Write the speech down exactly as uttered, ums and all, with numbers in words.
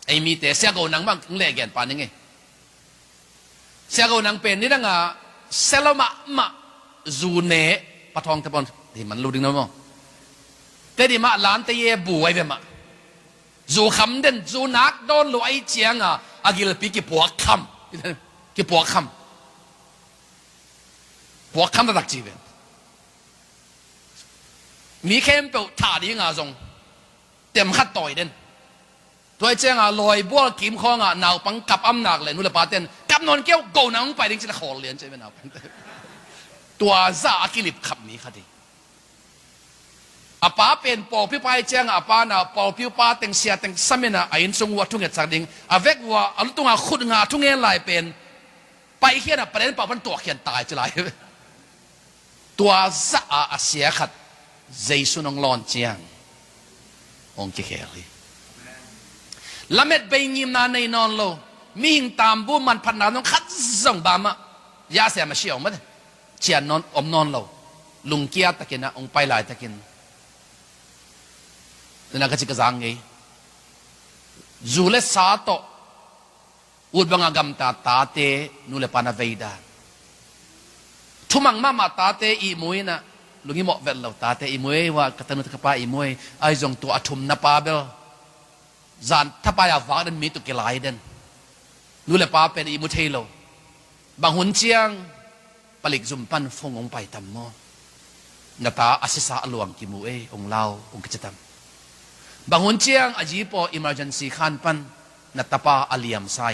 Ei mite, Sia Go Nang bang kong leh gen pa ning ei. Sia Go Nang pen nidangah sia lo mahmah, zu ne, pathawngte pawn hi man lo ding na maw. Tedim ah lante ye bu ai ve mah. Zu kham den, zu nak dawn lo ai cianga a gilpi kipuak kham. Kipuak kham. Puak kham taktak ci ve. Mi khempeuh thah dinga zong tem khat tawi den. Tua i cianga lawi bual kim khawngah naupang kap am nak le nu le paten kap nawn keu, Go Nang hong pai ding ci le khawl lian ci ve naupang. Tua zah a kilip khap mi khat hi. A pa pen pawlpi pa i cianga a pa na pawlpi pa teng sia teng samin a, a inn sung uh a thungetsak ding a vek uh a, a lutunga khut nga thungen lai pen paikhian a palen pau pan tuakkhian tai ci lai. Tua zah a, a sia khat Jesu nong lawn ciang hong kikhel hi. Lamet bei ngimna nei nawn lo, mihing tambu manphatna nong khat zong bamah yahsia ma sia om mate. Cian nawn, om nawn lo. Lungkia takin a hong pai laitakin nana ka ci ka zang ngei. Zu le sa tawh ut banga gamta tate nu le pa na vei dan. Thumang mahmah tate ihmu inah, lungi mawh vet lo tate ihmu ei, wa ka tanu ka pa ihmu ei, ai zong tua a thumna pa bel zan thapai a vak den mi tuk kilai den. Nu le pa pen ihmu thei lo. Bang hun ciang palik zum pan phone hong pai tam maw? Na ta a sisa a luang kimu ei, hong lau, hong kici tam. Bang hun ciang a jipaw emergency khan pan na tapa a liamsa